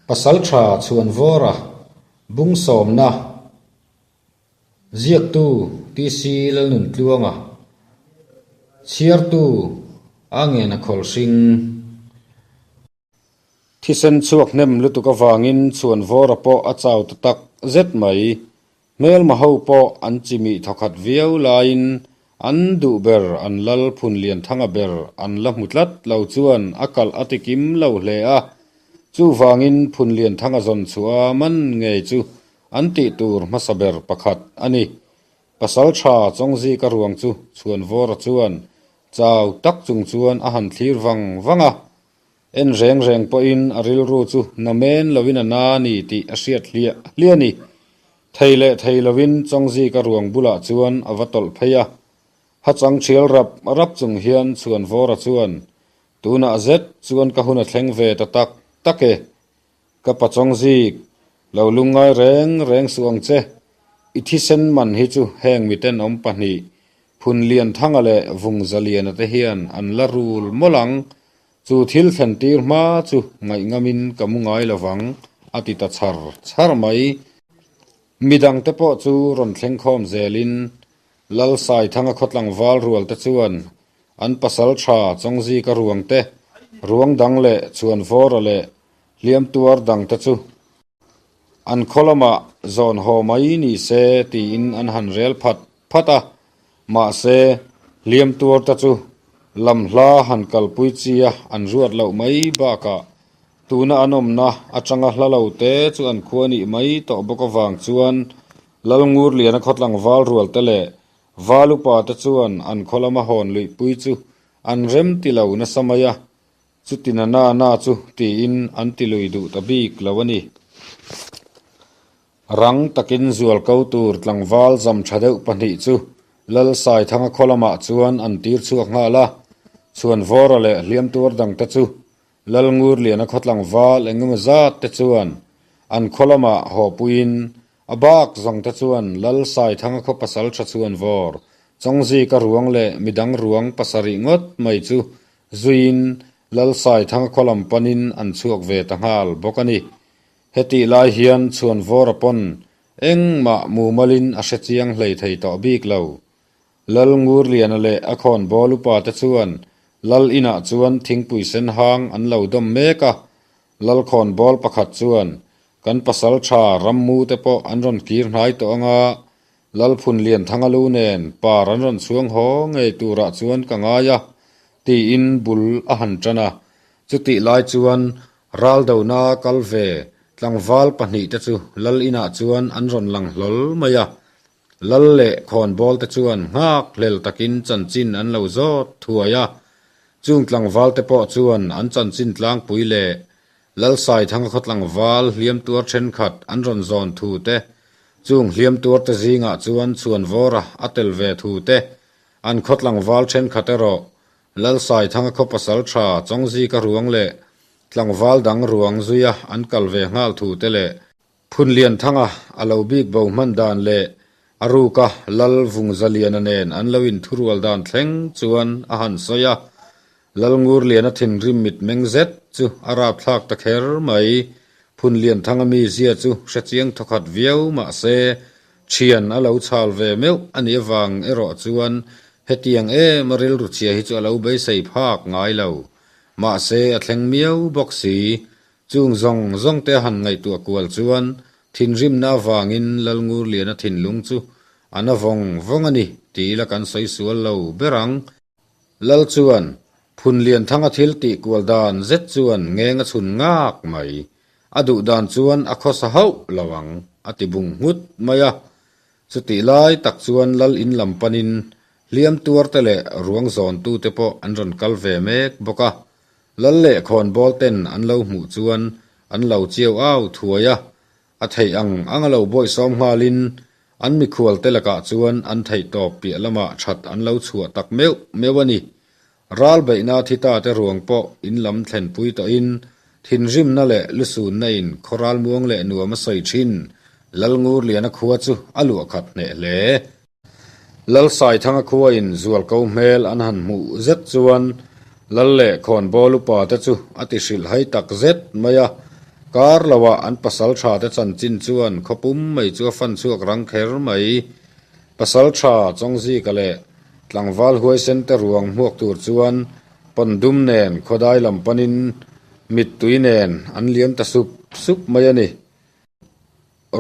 Pasaltha Chhuanvawra Bungsawmna Ziaktu TC Lalnuntluanga Chhiartu A Ngena Khawlhring Thisen chhuak hnem lutuk avangin Chhuanvawra pawh a chau ta tak zet mai. Hmelma ho pawh an chimih thawkhat viau laiin an duh ber an lal phun lian thanga ber an la hmu tlat lo chuan a kalh a ti kim lo hle a. Chuvangin phun lian thanga zawn chhuah a man ngei chu an tih tur hmasa ber pakhat a ni. Pasal tha Chawngzika ruang chu Chhuanvawra chuan chau tak chung chuan a han thlir vang vang a. En reng reng pawhin a rilru chu namen loin a na a ni tih a hriat hliah hliah a ni. Thei leh thei loin Chawngzika ruang bulah chuan a va tawlh phei a. Hachang thial rap rap chung hian Chhuanvawra chuan, Tunah zet chuan ka hun a thleng ve ta tak tak e. Ka pa Chawngzik, lo lungngai reng reng suh ang che. I thisen man hi chu heng mitenawm pahnih, Phunlianthanga leh Vungzaliana te hian an la rul mawlh ang. Chu thil thlen tir hma chu ngaih-ngamin ka mu ngai lo vang, a ti ta chhar chhar mai. Midangte pawh chu rawn thleng khawm zelin Lalsaithanga khawtlangval rualte chuan an pasal tha Chawngzika ruangte, ruang dang leh Chhuanvawra leh hliam tuar dangte chu an khaw lamah zawn haw mai ni se tiin an han rel phat phat a. Mahse, hliam tuarte chu lam hla han kalpui chia an ruat loh mai bakah tuna an awmna atanga hla lo te chu an khua nih mai tawh bawk avang chuan Lalngurliana khawtlangval rualte leh Val upa te chuan an khaw lama hawn luihpui chu an rem ti lo nasa mai a, chuti na na na chu tiin an ti lui duh ta bik lo a ni. Rang takin zual ko tur tlangval zam tha deuh pahnih chu Lalsaithanga khaw lamah chuan an tir chhuak nghal a, Chhuanvawra leh hliamtuar dangte chu Lalngurliana khaw tlangval engemaw zat te chuan an khaw lamah haw puiin a bak zawng te chuan Lalsaithanga khaw pasal tha Chhuanvawr Chawngzika ruang leh midang ruang pasarih ngawt mai chu zuiin Lalsaithanga khaw lam panin an chhuak ve ta nghal bawk a ni. Hetih lai hian Chhuanvawra pawn engmah mumalin a hre chiang hlei thei tawh bik lo. Lal Ngurliana leh a khawnbawl upa te chuan Lal inah chuan thingpui sen hang an lo dawm mek a, Lal khawnbawl pakhat chuan kan pasal tha rammu te pawh an rawn kir hnai tawh anga Lal Phunlian Thangalu nen par an rawn chhuang haw ngei turah chuan ka ngai a tiin bul a han tan a, chutih lai chuan Raldona kal ve tlangval pahnihte chu Lal inah chuan an rawn lang hlawl mai a, Lal leh khawnbawl te chuan nghak hlel takin chanchin an lo zawt thuai a, chung tlangval te pawh chuan an chanchin tlangpui leh Lal Saithanga khaw tlangval hliam tuar thenkhat an rawn zawn thu te, chung hliam tuar te zingah chuan Chhuanvawra a tel ve thu te, an khaw tlangval thenkhat erawh Lal Saithanga khaw pasal tha Chawngzika ruang leh tlangval dang ruang zuia an kal ve nghal thu te leh Phunlianthanga a lo bik bo hman dan leh a ruka Lal Vungzaliana nen an lo inthurual dan thleng chuan a han sawi a, Lal Ngurliana thinrim mitmeng zet chu a rapthlak ta kher mai. Phunlianthanga mizia chu hrechiang thawkhat viau mah se, thian a lo chhal ve meuh a nih avang erawh chuan hetiang em a rilru chhia hi chu a lo beisei phak ngai lo. Mahse a thleng miau bawk si. Chung zawng zawng te a han ngaihtuah kual chuan thinrimna avangin Lalngurliana thinlung chu a na vawng vawng a ni ti ila kan sawi sual lo ber ang. Lal chuan Phunlianthanga thil tih kual dan zet chuan ngeng a chhun ngak mai. A duh dan chuan a khawsa hauh lo ang a ti bung nghut mai a. Chutih lai tak chuan Lal in lam panin hliam tuarte leh ruang zawntute pawh an rawn kal ve mek bawk a. Lal leh khawnbawl ten an lo hmuh chuan an lo chiau au thuai a, a theih ang ang a lo bawihsawm nghalin an mikhual te lakah chuan an theih tawp piah lamah that an lo chhuah tak meuh meuh a ni. Ral beihna thi ta te ruang pawh in lam thlenpui tawhin thinrimna leh lusunna in khawral muang leh nuam a sawi thin Lalngurliana khua chu a luah khat hneh hle. Lalsaithanga khuain zualko hmel an han hmuh zet chuan Lal leh khawnbawl upa te chu a ti hrilh hai tak zet mai a. Kar loah an pasaltha te chanchin chuan khawpum mai chu a fan chhuak rang kher mai. Pasaltha Chawngzika leh tlangval huaisen te ruang hmuak tur chuan pawndum nen khawdai lam panin mittui nen an liam ta sup sup mai a ni.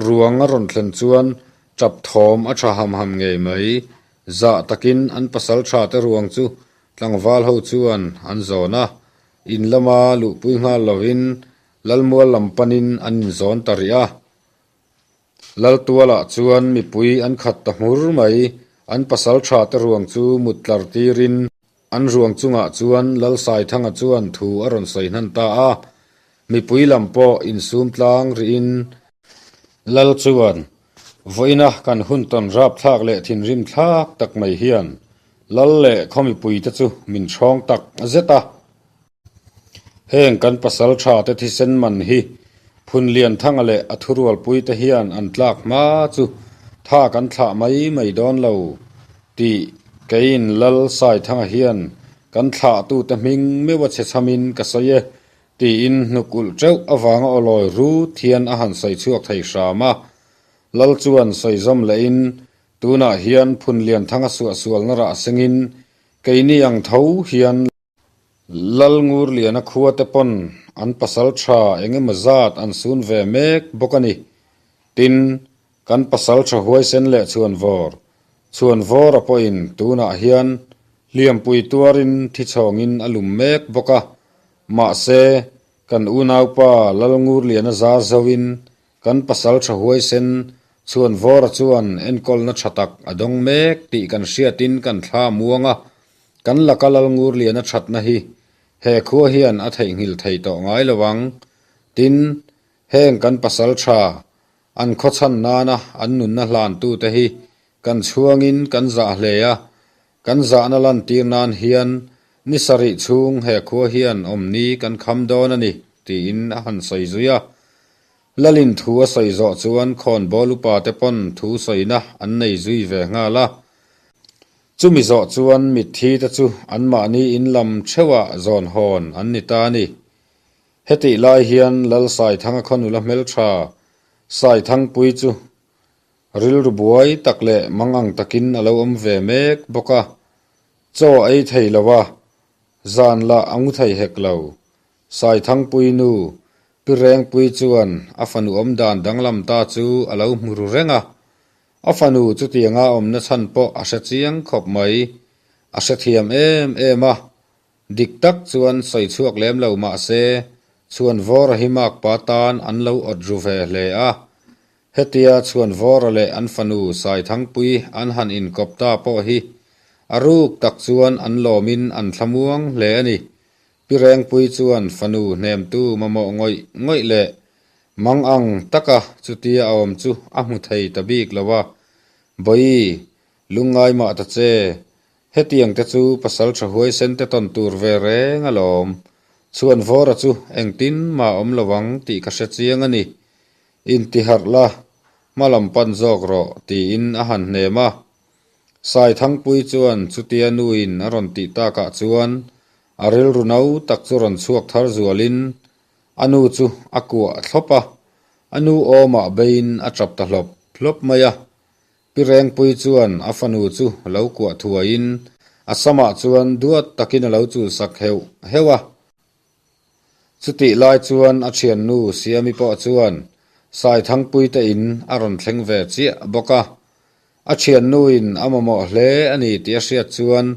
Ruang a rawn thlen chuan tap thawm a tha ham ham ngei mai. Zah takin an pasaltha te ruang chu tlangval ho chuan an zawn a, in lama luhpui nghal lovin Lalmual lam panin an inzawn ta rih a. Laltualah chuan mipui an khat ta hmur mai, an pasaltha te ruang chu mut tlar tirin an ruang chungah chuan Lalsaithanga chuan thu a rawn sawi hnan ta a, mipui lam pawh insum tlang rihin Lal chuan vawiina kan hun tawn rapthlak leh thinrim thlak tak mai hian Lal leh khaw mipuite chu min hrawng tak zet a. Heng kan pasal tha te thisen man hi Phunlianthanga leh a thurualpui te hian an tlak hma chu tha kan thlah mai mai dawn lo tih keiin Lal Saithanga hian kan thlahtute hming meuh a chhe chhamin ka sawi e tiin hnuk ulh teuh avanga awlawi rut hian a han sawi chhuak thei hram a. Lal chuan sawi zawm lehin tunah hian Phunlianthanga suahsualna rah sengin keini ang tho hian Lalngurliana khua te pawn an pasal tha eng emaw zat an sun ve mek bawk a ni. Tin, kan pasal tha huaisen leh chhuanvawr, chhuanvawra pawhin tunah hian hliampui tuarin thi chhawngin a lum mek bawk a. Mahse, kan unaupa Lalngurliana zar zoin kan pasal tha huaisen chhuanvawra chuan enkawlna tha tak a dawng mek tih kan hriatin kan thla muang a. Kan laka Lalngurliana thatna hi he khua hian a theihnghilh thei tawh ngai lo ang. Tin, heng kan pasal tha, an khawchhan nana an nunna hlantute hi kan chhuangin kan zah hle a, kan zahna lantir nan hian ni sarih chhung he khua hian awmni kan kham dawn a ni, tiin a han sawi zui a. Lalin thu a sawi zawh chuan khawnbawl upate pawn thu sawina an nei zui ve nghal a. Chumi zawh chuan mitthi te chu anmahni in lam theuhah zawn hawn an ni ta a ni. Hetih lai hian Lal Saithanga khaw nula hmeltha Saithangpui chu rilru buai tak leh mangang takin a lo awm ve mek bawk a, chaw a ei thei lo a, zan lah a ngu thei hek lo. Saithangpui nu Pi Rengpui chuan a fanu awmdan danglam ta chu a lo hmu ru reng a, A fanu chutianga awmna chhan pawh a hre chiang khawp mai. A hrethiam em em a, dik tak chuan sawi chhuak lem lo mah se, Chhuanvawra hi makpa tan an lo awt ru ve hle a. Hetia Chhuanvawra leh an fanu Saithangpui an han inkawp ta pawh hi a ruk tak chuan an lawmin an thlamuang hle a ni. Pi Rengpui chuan fanu hnemtu mamawh ngawih ngawih leh Mang ang taka chutia a awm chu a hmu thei ta bik lo a, Bawi, lungngai mah ta che, hetiang te chu pasal tha huaisen te tawn tur ve reng alawm, Chhuanvawra chu engtin mah awm lo ang tih ka hre chiang a ni, intiharh la, hma lam pan zawk rawh tiin a han hnem a. Saithangpui chuan chutia nuin a rawn tih takah chuan a rilru no tak chu rawn chhuak thar zualin A nu chu a kuah thlawp a, a nu awmah beiin a tap ta hlawp hlawp mai a. Pi Rengpui chuan a fanu chu lo kuah thuaiin a samah chuan duat takin a lo chulsak heuh heuh a. Chutih lai chuan a thiannu Siami pawh chuan Saithangpui te in a rawn thleng ve chiah bawk a. A thiannuin a mamawh hle a ni tih a hriat chuan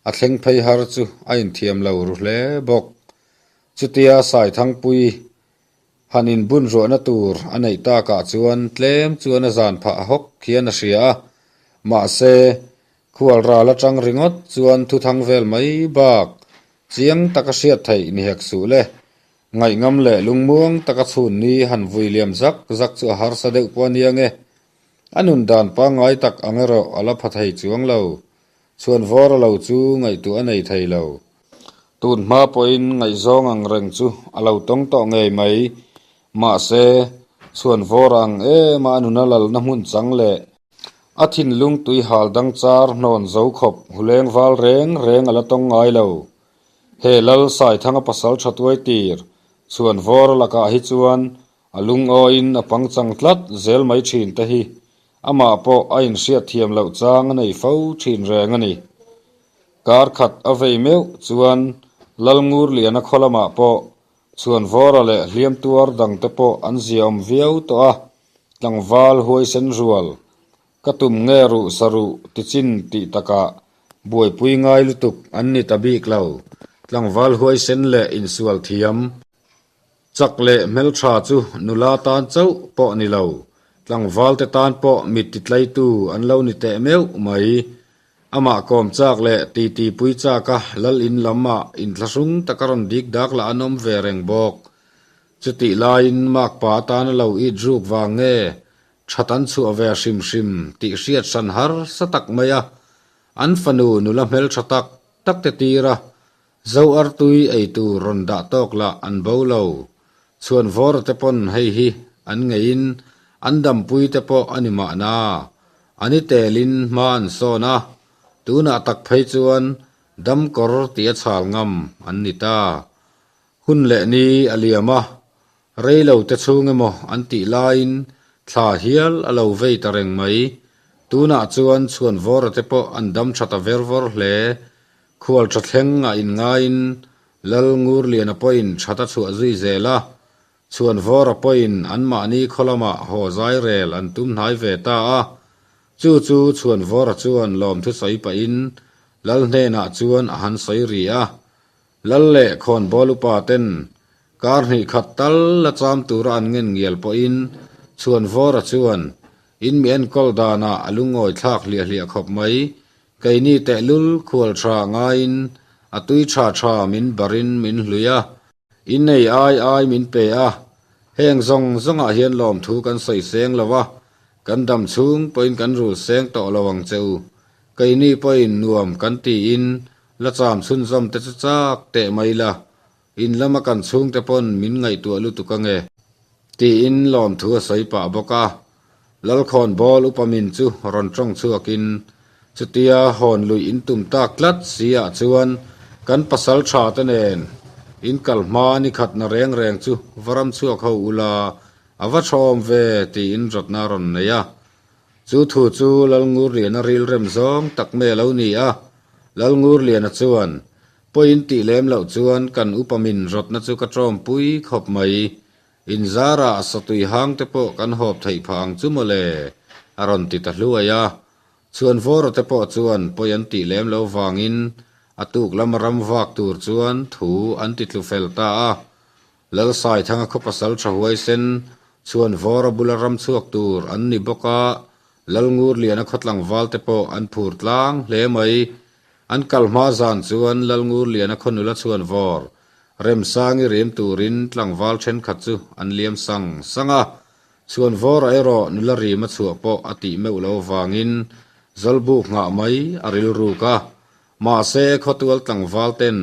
a thleng phei har chu a inthiam lo ru hle bawk. Chutia Saithangpui han inbun ruahna tur a neih takah chuan tlem chuan a zan phah hawk hian a hria a, mahse, khual ral atang ringawt chuan thuthang vel mai bak chiang taka hriat theih ni hek suh le. Ngaihngam leh lungmuang taka chhun ni han vui liam zak zak chu a harsa deuh pawh a nia nge. A nun dan pangngai tak ang erawh a la pha thei chuang lo. Chhuanvawr a lo chu ngaihtuah a nei thei lo. Tun hma pawhin ngaihzawng ang reng chu a lo tawng tawh ngei mai. Mahse, chhuanvawr ang em a a nuna lalna hmun chang leh a thinlung tui hal dang char hnawn zo khawp huleng val reng reng a la tawng ngai lo. He Lal Saithanga pasal tha tuai tir chhuanvawr lakah hi chuan. A lungawiin a pangchang tlat zel mai thin te hi amah pawh a inhriat thiam loh chang a nei fo thin reng a ni. Kar khat a vei meuh chuan Lalngurliana khaw lamah pawh Chhuanvawra leh hliam tuar dangte pawh an ziaawm viau tawh a, tlangval huaisen rual ka tum nge ruh sa ruh ti chin tih takah buaipui ngai lutuk an ni ta bik lo. Tlangval huaisen leh insual thiam chak leh hmeltha chu nula tan chauh pawh ni lo, tlangvalte tan pawh mit titlaitu an lo ni teh meuh mai. Amah kawm chak leh titi pui chaka lal in lam ah inthlahrung taka rawn dik dak lah an awm ve reng bawk. Chutih laiin makpa atana lo it ruk vang nge that an chhuah ve hrim hrim tih hriat hran harsa tak mai a, an fanu nula hmeltha tak tak te tira Zo artui ei tur rawn dah tawk lah an bo lo. Chhuanvawra te pawn hei hi an ngeiin an dampui te pawh a ni mahna. An i telin hma an sawn a, tunah tak phei chuan damkawr tih a chhal ngam an ni ta. Hun leh ni a liam a, rei lo te chhung emaw an tih laiin thla hial a lo vei ta reng mai. Tunah chuan Chhuanvawra te pawh an dam tha ta ver vawr hle. Khual tha thleng a inngaiin Lal Ngurliana pawhin that a chhuah zui zel a, Chhuanvawra pawhin anmahni khaw lamah haw zai rel an tum hnai ve ta a. Chu chu Chhuanvawra chuan lawmthu sawi pahin Lal hnenah chuan a han sawi ri a. Lal leh khawnbawl upa ten kar hnih khat tal la cham tura an ngen ngial pawhin Chhuanvawra chuan in mi enkawl danah a lungawi thlak hliah hliah khawp mai. Keini tehlul khual tha ngaiin a tui tha tha min barin min hlui a, innei ai ai min pe a, heng zawng zawngah hian lawmthu kan sawi seng lo a, kan dam chhung pawhin kan rul seng tawh lo ang che u. Keini pawhin nuam kan tiin la cham chhunzawm te chu chak teh mai la, in lama kan chhungte pawn min ngaihtuah lutuk ange. Tiin lawmthu a sawi pah bawk a. Lalkhawn bawl upa min chu rawn tawng chhuakin, Chutia hawn luih in tum tak tlat si ah chuan kan pasal tha te nen in kal hma ni khatna reng reng chu va ram chhuak ho ula a va thawm ve tiin rawtna a rawn nei a. Chu thu chu Lalngurliana rilrem zawng tak mai a lo ni a. Lalngurliana chuan, Pawiin tih lem loh chuan kan upa min rawtna chu ka tawmpui khawp mai. Inzarah satui hang te pawh kan hawp theih phah ang chu mawle, a rawn ti ta hluai a. Chhuanvawra te pawh chuan pawi an tih lem lo vangin a tuk lama ram vak tur chuan thu an ti tlu fel ta a. Lalsaithanga khaw pasal tha huaisen Chhuanvawra bula ram chhuak tur an ni bawk a, Lalngurliana khaw tlangval te pawh an phur tlang hle mai. An kal hma zan chuan Lalngurliana khaw nula Chhuanvawr Remsangi rim turin tlangval thenkhat chu an liam sang sang a. Chhuanvawra erawh nula rim a chhuah pawh a tih meuh lo vangin Zawlbuk nghah mai a rilruk a. Mahse khawtual tlangval ten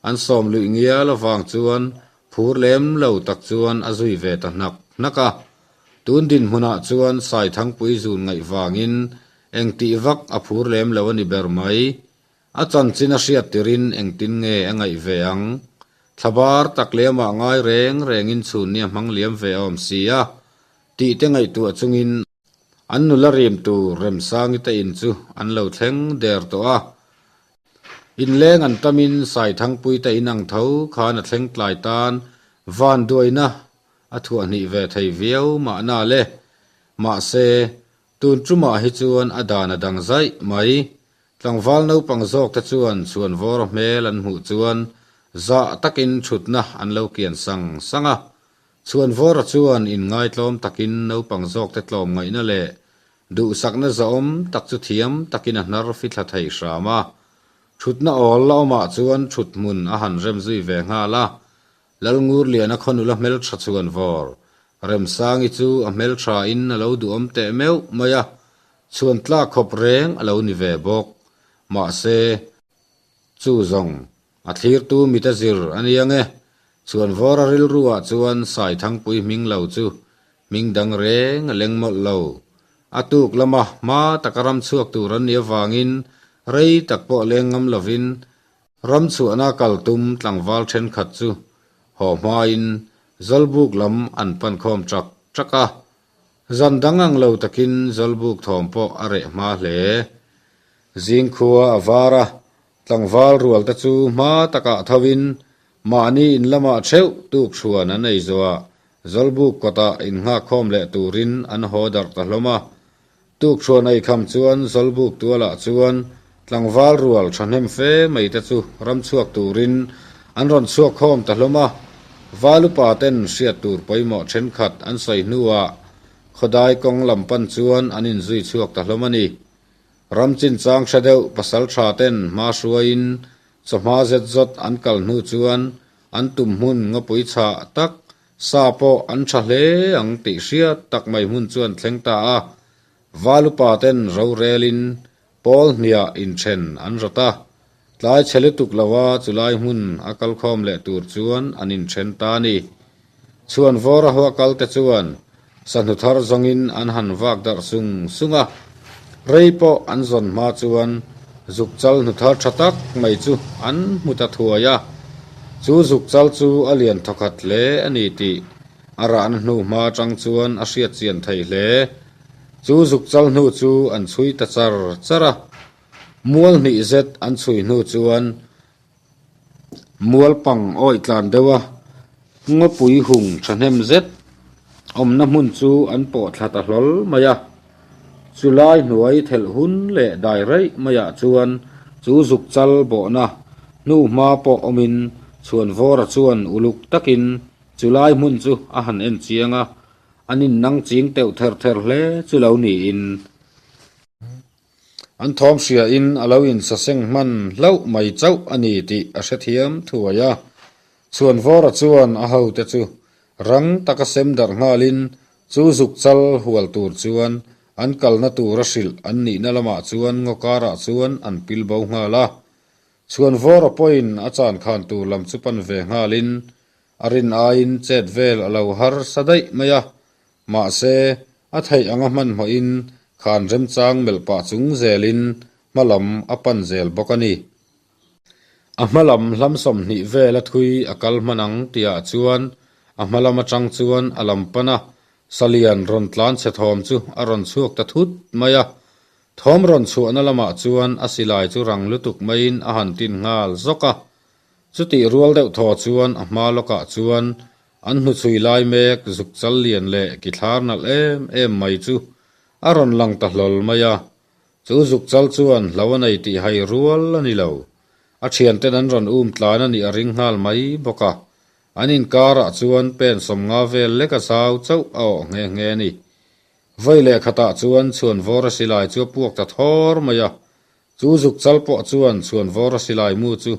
an sawm luih ngial avang chuan phur lem lo tak chuan a zui ve ta hnak hnak a. Tun dinhmunah chuan Saithangpui zun ngaih vangin engtih vak a phur lem lo a ni ber mai. A chanchin a hriat tirin engtin nge a ngaih ve ang? Thlabar tak lema ngai reng rengin chhunni a hmang liam ve awm si a, tih te ngaihtuah chungin an nula rim tur Remsangi te in chu an lo thleng der tawh a. Inleng an tamin Saithangpui te in ang tho khan a thleng tlai tan vanduaina a thuah hnih ve thei viau mahna le. Mahse, tun tumah hi chuan a dan a dang zaih mai. Tlangval naupang zawkte chuan chhuanvawra hmel an hmuh chuan zah takin thutna an lo kian sang sang a. Chhuanvawra chuan inngaitlawm takin naupang zawkte tlawmngaihna leh duhsakna zahawm tak chu thiam takin a hnar fithla thei hram a. Thutna awl la awmah chuan thuthmun a han rem zui ve nghal a. Lalngurliana khaw nula hmeltha chhuanvawr Remsangi chu a hmeltha in a lo duhawm teh meuh mai a, chhuan tlak khawp reng a lo ni ve bawk. Mahse, chu zawng, a thlirtu mit a zir a nia nge? Chhuanvawra rilru ah chuan Saithangpui hming lo chu hming dang reng a leng mawlh lo. A tuk lama hma taka ram chhuak tur an nih avangin rei tak pawh leng ngam lovin Ram chhuahna kal tum tlangval thenkhat chu haw hmain. Zawlbuk lam an pan khawm ṭak ṭak a. Zan dang ang lo takin Zawlbuk thawm pawh a reh hma hle. Zingkhua a var a, tlangval rual te chu hma takah thovin mahni in lamah theuh tuk hruan an ei zawhah Zawlbuk kawtah innghakkhawm leh turin an haw darh ta hlawm a. Tuk hruan ei kham chuan Zawlbuk tualah chuan tlangval rual thahnem fe mai te chu ram chhuak turin an rawn chhuak khawm ta hlawm a. Val upa ten hriat tur pawimawh thenkhat an sawi hnuah khawdai kawng lam pan chuan an inzui chhuak ta hlawm a ni. Ram chinchang hre deuh pasal tha ten hma hruaiin chawhma zet zawt an kal hnu chuan an tum hmun ngawpui chhah tak sa pawh an tha hle ang tih hriat tak mai hmun chu an thleng ta a. Val upa ten rorelin pawl hniah inthen an rawt a. Tlai chhe lutuk loa chulai hmun a kalkhawm leh tur chuan an inthen ta a ni. Chhuan vawr a hoa kal te chuan sahnu thar zawngin an han vak darh sung sung a. Rei pawh an zawn hma chuan zuk chal hnu thar tha tak mai chu an hmu ta thuai a. Chu zuk chal chu a lian thawkhat hle a ni tih a rahna hnu hma atang chuan a hriat chian thei hle. Chu zuk chal hnu chu an chhui ta char char a. Mual hnih zet an chhui hnu chuan mual pang awih tlan deuh a, ngawpui hung thahnem zet awmna hmun chu an pawh thla ta hlawl mai a. Chu lai hnuai thelh hun leh dai raih maiah chuan chu zuk chal bawhna hnu hma pawh awmin Chhuanvawra chuan uluk takin chu lai hmun chu a han en chiang a, an innang ching teuh ther ther hle chu lo niin. An thawm hriain a lo insaseng hman hlauh mai chauh a ni tih a hrethiam thuai a. Chhuanvawra chuan a hote chu rang taka sem darh nghalin chu zuk chal hual tur chuan an kalna tura hrilh an nihna lamah chuan ngaw karah chuan an pil bo nghal a. Chhuanvawra pawhin a chan khan tur lam chu pan ve nghalin a rin aiin chet vel a lo harsa daih mai a. Mahse, a theih anga hmanhmawhin khan remchang melh pah chung zelin hma lam a pan zel bawk a ni. A hma lam hlam 20 vel a thui a kal hman ang tihah chuan a hma lam atang chuan a lam pan a, Salian rawn tlan chhe thawm chu a rawn chhuak ta thut mai a. Thawm rawn chhuahna lamah chuan a silai chu rang lutuk maiin a han tin nghal zawk a. Chutih rual deuh thaw chuan a hma lawkah chuan An hnuchhui lai mek zuk chal lian leh ki thlar nalh em em mai chu a rawn lang ta hlawl mai a. Chu zuk chal chuan hlo a nei tih hai rual a ni lo. A thianten an rawn um tlan a nih a ring nghal mai bawk a. An inkarah chuan pen 50 vel lek a zau chauh a awh nghe nghe a ni. Vawi leh khatah chuan chhuanvawr a silai chu a puak ta thawr mai a. Chu zuk chal pawh chuan chhuanvawr a silai mu chu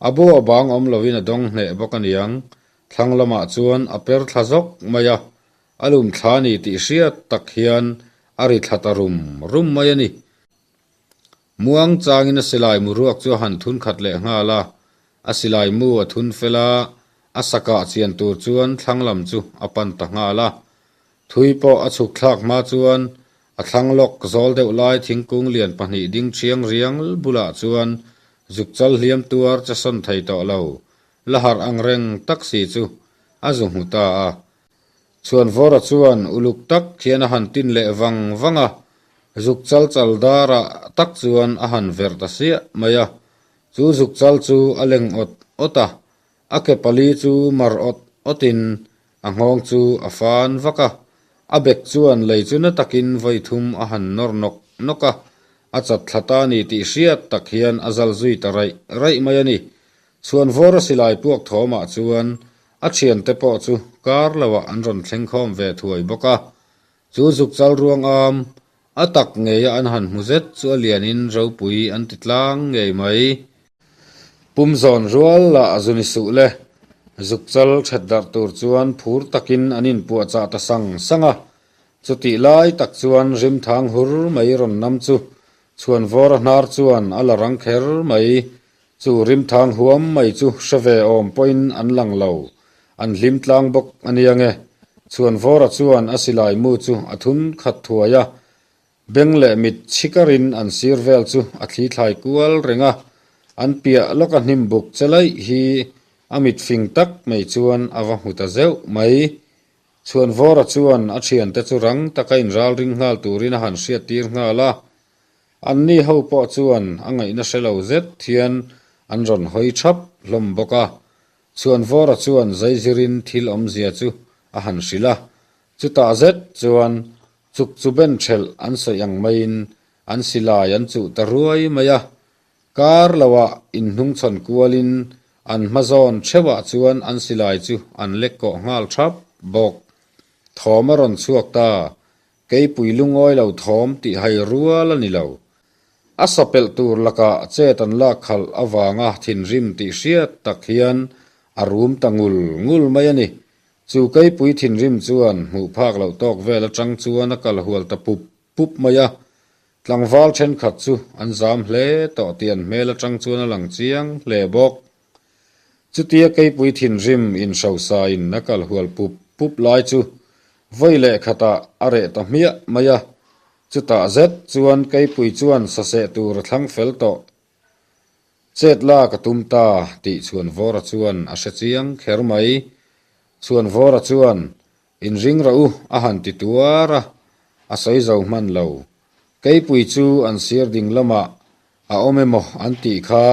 A bu a bang awm lovin a dawng hneh bawk a niang. Thlang lamah chuan a per thla zawk mai a, a lum thla ni tih hriat tak hian a ri thla ta rum rum mai a ni. Muang changin a silai mu ruak chu a han thun khat leh nghal a, a silai mu a thun fel a, a sakah chian tur chuan thlang lam chu a pan ta nghal a. Thui pawh a chhuk thlak hma chuan a thlang lawk zawl deuh lai thingkung lian pahnih ding thiang riang bulah chuan zuk chal hliam tuar che sawn thei tawh lo, la harh ang reng tak si chu a zu hmu ta a. Chhuanvawra chuan uluk tak hian a han tin leh vang vang a, zuk chal chal darah tak chuan a han verh ta siah mai a. Chu zuk chal chu a leng awt awt a, A ke pali chu mar awt awtin a nghawng chu a fan vak a, a bek chuan lei chu na takin vawi thum a han nawr nawk nawk a, a chat thla ta ni tih hriat tak hian a zal zui ta raih raih mai a ni. Chhuanvawra silai puak thawmah chuan a thiante pawh chu kar loah an rawn thleng khawm ve thuai bawk a, chu zuk chal ruang am a tak ngeia an han hmu zet chu a lianin ropui an ti tlang ngei mai. Pum zawn rual lah a zu ni suh le. Zuk chal that darh tur chuan phur takin an inpuahchah ta sang sang a. Chutih lai tak chuan rimthang hur mai rawn nam chu Chhuanvawra hnar chuan a la rang kher mai. Chu rimthang huam mai chu hre ve awm pawhin an lang lo. An hlim tlang bawk a nia nge. Chhuanvawra chuan a silai mu chu a thun khat thuai a. Beng leh mit chhikarin an sir vel chu a thli thlai kual reng a, an piah lawka hnim buk che laih hi A mit fing tak mai chuan a va hmu ta zeuh mai. Chhuanvawra chuan a thiante chu rang taka inralring nghal turin a han hriattir nghal a. Anni ho pawh chuan a ngaihna hre lo zet hian an rawn hawi thap hlawm bawk a. Chhuanvawra chuan zaizirin thil awmzia chu a han hrilh a. Chutah zet chuan chuk chu ben thelh an sawi ang maiin an silai an chuh ta ruai mai a. Kar loah inhnungchhawn kualin an hma zawn theuhah chuan an silai chu an lek kawh nghal thap bawk. Thawm a rawn chhuak ta, keipui lungawi lo thawm tih hai rual a ni lo. A sa pelh tur lakah chet an lak khalh avanga thinrim tih hriat tak hian a rum ta ngul ngul mai a ni. Chu keipui thinrim chuan hmuh phak loh tawk vel atang chuan a kal hual ta pup pup mai a. Tlangval thenkhat chu an zam hle tawh tih an hmel atang chuan a lang chiang hle bawk. Chutia keipui thinrim inhrosain a kal hual pup pup lai chu vawi leh khatah a reh ta hmiah mai a. Chutah zet chuan keipui chuan saseh tur a thlang fel tawh. Chet lak a tum ta tih Chhuanvawra chuan a hre chiang kher mai. Chhuanvawra chuan Inring rawh u a han ti tuar a, a sawi zo hman lo. Keipui chu an sir ding lamah a awm emaw an tih kha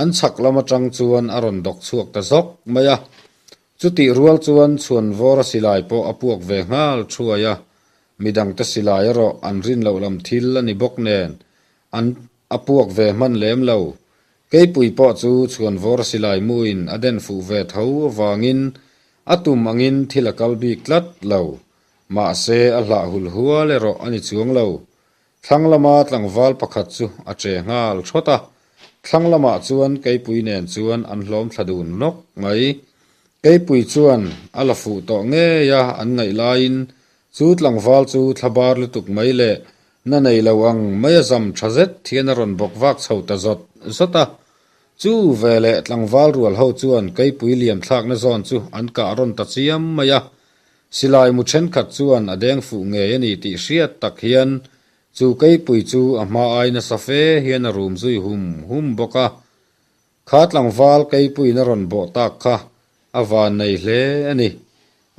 an chhak lam atang chuan a rawn dawk chhuak ta zawk mai a. Chutih rual chuan Chhuanvawra silai pawh a puak ve nghal thuai a, midangte silai erawh an rin loh lam thil a ni bawk nen an a puak ve hman lem lo. Keipui pawh chu Chhuanvawra silai muin a den fuh ve tho avangin a tum angin thil a kal bik tlat lo. Mahse a hlah hul hual erawh a ni chuang lo. Thlang lama tlangval pakhat chu a che nghal thawt a, thlang lamah chuan Keipui nen chuan an hlawm thla dun nawk mai. Keipui chuan a la fuh tawh ngei a an ngaih laiin chu tlangval chu thla bar lutuk mai leh na nei lo ang mai a zam tha zet hian a rawn bawk vak chho ta zawt zawt a. Chu veleh tlangval rual ho chuan Keipui liam thlakna zawn chu an kah rawn ta chiam mai a. Silai mu thenkhat chuan a deng fuh ngei a ni tih hriat tak hian chu keipui chu a hma ai nasa fe hian a rum zui hum hum bawk a. Kha tlangval keipuiin a rawn bawh tak kha a van nei hle a ni.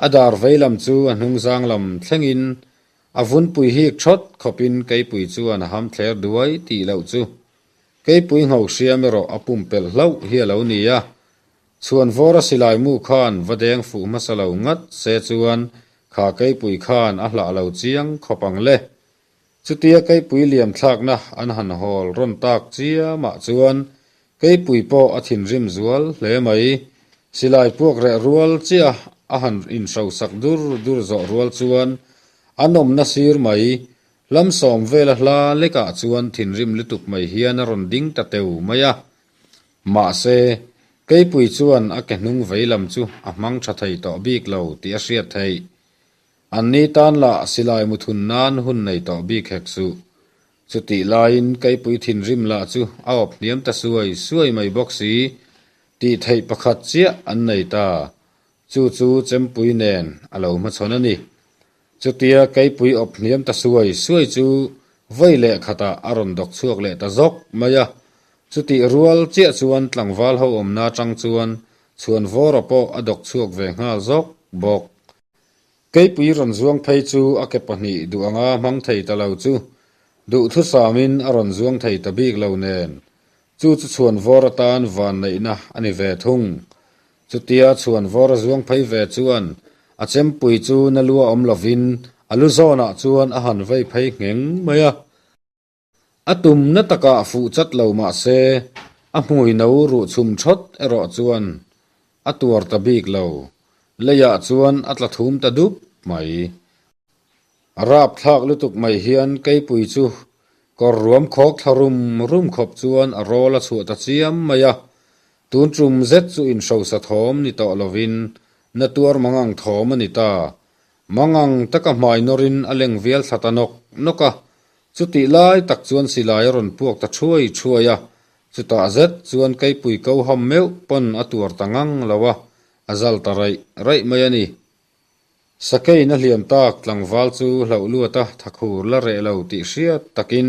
A dar vei lam chu a hnungzang lam thlengin a vunpui hik thawt khawpin keipui chuan a ham thler duai tih loh chu keipui ngho hriam erawh a pumpelh hlauh hi a lo ni a. Chhuanvawra silai mu khan va deng fuh hmasa lo ngat se chuan kha keipui khan a hlah lo chiang khawp ang le. Chutia keipui liam thlakna an han hawl rawn tak chiamah chuan keipui pawh a thinrim zual hle mai. Silai puak reh rual chiah a han inhrosak dur dur zawh rual chuan an awmna sir mai hlamsawm vela hla lekah chuan thinrim lutuk mai hian a rawn ding ta teu mai a. Mahse, Keipui chuan a ke hnung vei lam chu a hmang tha thei tawh bik lo tih a hriat theih. Anni tan lah silai muthun nan hun nei tawh bik hek suh. Chutih laiin Keipui thinrim lah chu a awp hniam ta suai suai mai bawk si, tih theih pakhat chiah an nei ta. Chu chu Chempui nen a lo hmachhawn a ni. Chutia Keipui awp hniam ta suai suai chu vawi leh khatah a rawn dawk chhuak leh ta zawk mai a. Chutih rual chiah chuan tlangval ho awmna atang chuan Chhuanvawra pawh a dawk chhuak ve nghal zawk bawk. Keipui rawn zuang phei chu a ke pahnih duh anga hmang thei ta lo chu duhthusam-in a rawn zuang thei ta bik lo nen chu chu Chhuanvawr atan vanneihna a ni ve thung. Chutia Chhuanvawr a zuang phei ve chuan a chempui chu na lua awm lovin a lu zawnah chuan a han vei phei ngheng mai a. A tumna takah fuh chat lo mah se, a hmui no ruh chhum thawt erawh chuan a tuar ta bik lo. Leiah chuan a tla thum ta dup mai. A rap thlak lutuk mai hian keipui chu kawr ruam khawk thla rum rum khawp chuan a rawl a chhuah ta chiam mai a. Tun tum zet chu inhrosa thawm ni tawh lovin na tuar mangang thawm a ni ta. Mangang taka hmai nawrin a leng vial thla ta nawk nawk a. Chutih lai tak chuan silai a rawn puak ta thuai thuai a, chutah zet chuan keipui ko ham meuh pawn a tuar ta ngang lo a, a zal ta raih raih mai a ni. Sakeiin a hliam tak tlangval chu hlauh luat a thakhur la reh lo tih hriat takin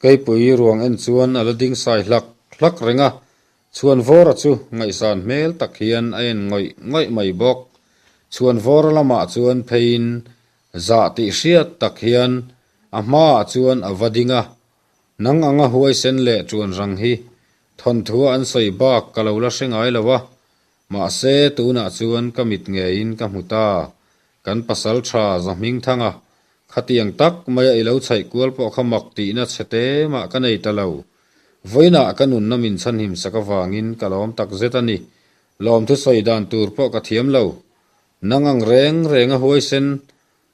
keipui ruang en chuan a la ding sai hlak hlak reng a. Chhuanvawra chu ngaihsan hmel tak hian a en ngawih ngawih mai bawk. Chhuanvawra lamah chuan pheiin zah tih hriat tak hian a hmaah chuan a va ding a, Nang anga huaisen leh ṭuan rang hi thawnthua an sawi bak ka lo la hre ngai lo a, mahse tunah chuan ka mit ngeiin ka hmu ta. Kan pasal ṭha Zahmingthanga khatiang tak maia i lo chhaih kual pawh kha mak tihna chhe te mah ka nei ta lo. Vawiinah ka nunna min chhanhim sak avangin ka lawm tak zet a ni. Lawmthu sawi dan tur pawh ka thiam lo. Nang ang reng renga huaisen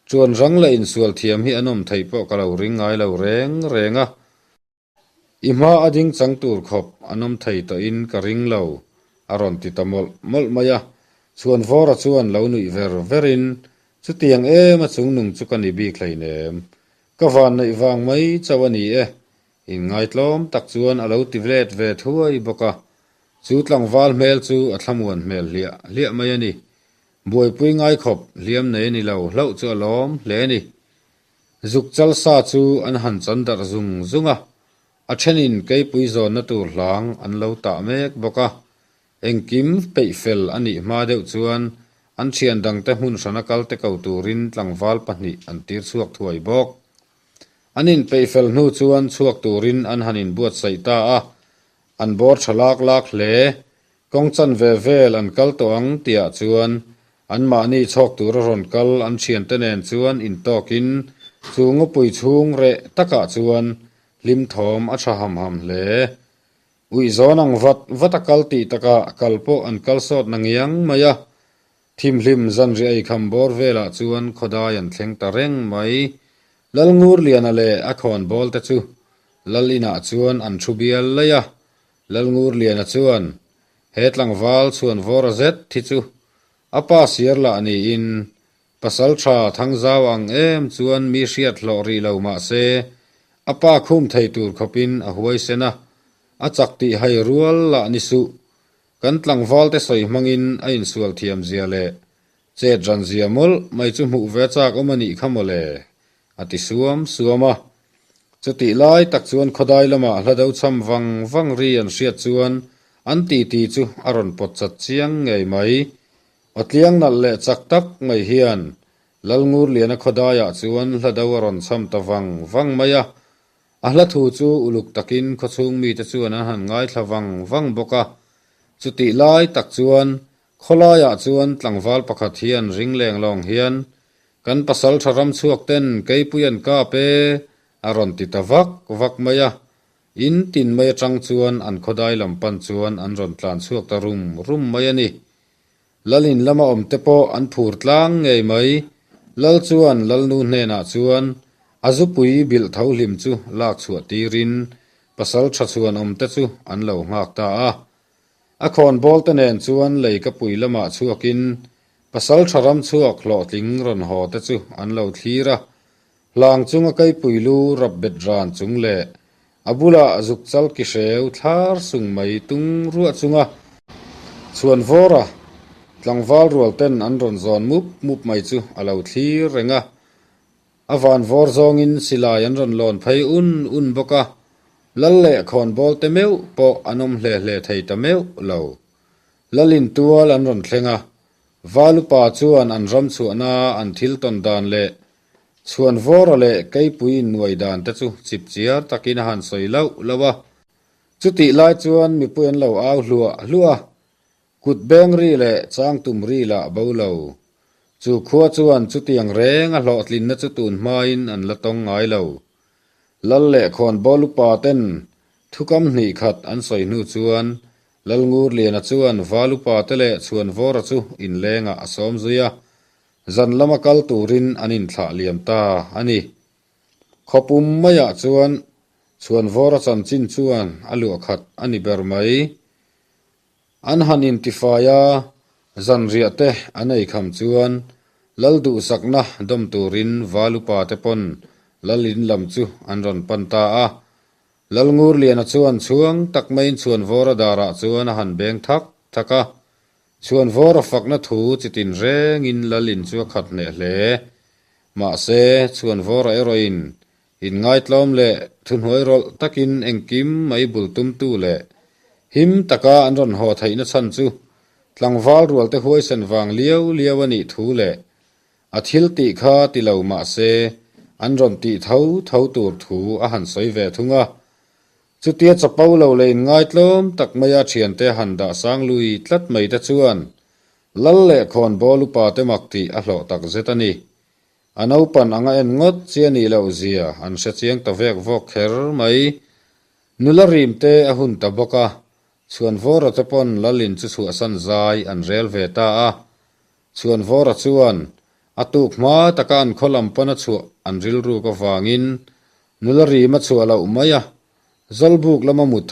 chuan rang leh insual thiam hi an awm theih pawh ka lo ring ngai lo reng reng a. I hma a ding chang tur khawp an awm thei tawhin ka ring lo, a rawn ti ta mawlh mawlh mai a. Chhuanvawra chuan lo nuih ver verin, Chutiang em a chungnung chu ka ni bik hleinem. Ka van neih vang mai chauh a ni e. Inngaitlawm tak chuan a lo ti let ve thuai bawk a. Chu tlangval hmel chu a thlamuan hmel hliah hliah mai a ni. Buaipui ngai khawp hliam nei a ni lo hlauh chu a lawm hle a ni. Zuk chal sa chu an han chan darh zung zung a, a thenin keipui zawnna tur hlang an lo tah mek bawk a. Engkim peih fel a nih hma deuh chuan an thian dangte hmun hrana kalte ko turin tlangval pahnih an tir chhuak thuai bawk. An inpeih fel hnu chuan chhuak turin an han inbuatsaih ta a, an bawr tha lak lak hle. Kawng chanve vel an kal tawh ang tihah chuan anmahni chhawk tura rawn kal an thiante nen chuan intawkin chu ngawpui chhung reh takah chuan hlim thawm a tha ham ham hle. Uih zawn ang vat vat a kal tih takah kal pawh an kal sawt na ngiang mai a. Thimhlim zanriah eikham bawr velah chuan khawdai an thleng ta reng mai. Lalngurliana leh a khawnbawl te chu Lal inah chuan an thu bial laih a. Lalngurliana chuan, He tlangval chhuanvawra zet thi chu a pa siar lah niin, pasal tha thangzau ang em chuan mi hriat hlawh rih lo mah se, a pa khum thei tur khawpin a huaisen a, a chak tih hai rual lah ni suh. Kan tlangvalte sawi hmangin a insual thiam zia leh chet ran zia mawlh mai chu hmuh ve chak awm a nih kha mawle, a ti suam suam a. Chutih lai tak chuan khawdai lamah hla do cham vang vang ri an hriat chuan an titi chu a rawn pawt chat chiang ngei mai. Awtliang nalh leh chak tak mai hian Lalngurliana khawdaiah chuan hla do a rawn cham ta vang vang mai a. A hla thu chu uluk takin khawchhung mite chuan an han ngaithla vang vang bawk a. Chutih lai tak chuan khawlaiah chuan tlangval pakhat hian ring leng lawng hian Kan pasal tha ram chhuak ten keipui an kap e, a rawn ti ta vak vak mai a. In tin mai atang chuan an khawdai lam pan chuan an rawn tlan chhuak ta rum rum mai a ni. Lalin lama awm te pawh an phur tlang ngei mai. Lal chuan Lalnu hnenah chuan a zupui bilh tho hlim chu lak chhuah tirin pasal tha chhuan awm te chu an lo nghak ta a. A khawnbawl te nen chuan lei ka pui lamah chhuakin pasal tha ram chhuak hlawhtling rawn haw te chu an lo thlir a. Hlang chunga keipui lu rap bet ran chung leh a bulah zuk chal ki hreu thlar sung mai tung ruah chunga chhuan vawra tlangval rual ten an rawn zawn mup mup mai chu a lo thlir reng a. A van vawr zawngin silai an rawn lawn phei un un bawk a, Lal leh khawnbawl te meuh pawh an awm hle hle thei ta meuh lo. Lalin tual an rawn thleng a, Valupa chuan an ram chhuahna an thil tawn dan leh chhuan vawra leh keipui innuai dan te chu chip chiar takin a han sawi lauh lauh a. Chutih lai chuan mipui an lo au hluah hluah a, Kut beng ri leh chang tum ri lah bo lo. Chu khua chuan chutiang reng a hlawhtlinna chu tun hmain an la tawng ngai lo. Lal leh khawnbawl upa ten thukam hnih khat an sawi hnu chuan Lalngurliana chuan val upa te leh Chhuanvawra chu inlengah a sawm zui a, zan lama kal turin an inthlah liam ta a ni. Khawpum maiah chuan Chhuanvawra chanchin chuan a luah khat a ni ber mai. An han intifai a, zanriah te an ei kham chuan Lal duhsakna dawm turin Val upa te pawn Lal in lam chu an rawn pan ta a. Lal Ngurliana chuan chhuang tak maiin Chhuanvawra darah chuan a han beng thak thak a. Chhuanvawra fakna thu chitin rengin Lal in chu a khat hneh hle. Mahse, Chhuanvawra erawhin Inngaitlawm leh thuhnuai rawlh takin engkim mai bul tumtu leh Him taka an rawn haw theihna chhan chu tlangval rualte huaisen vang liau liau a nih thu leh a thil tih kha ti lo mah se an rawn tih tho tho tur thu a han sawi ve thung a. Chutia chapo lo leh inngaitlawm tak maia thiante han dah sang lui tlat mai te chuan Lal leh khawnbawl upa te mak tih a hlawh tak zet a ni. A naupan anga en ngawt chi a nih loh zia an hre chiang ta vek vawk kher mai. Nula rim te a hun ta bawk a, Chhuanvawra te pawn Lalin chu chhuahsan zai an rel ve ta a. Chhuanvawra chuan a tuk hma taka an khaw lam pana chhuah an rilruk avangin nula rim a chhuah loh mai a, Zawlbuk lama mut.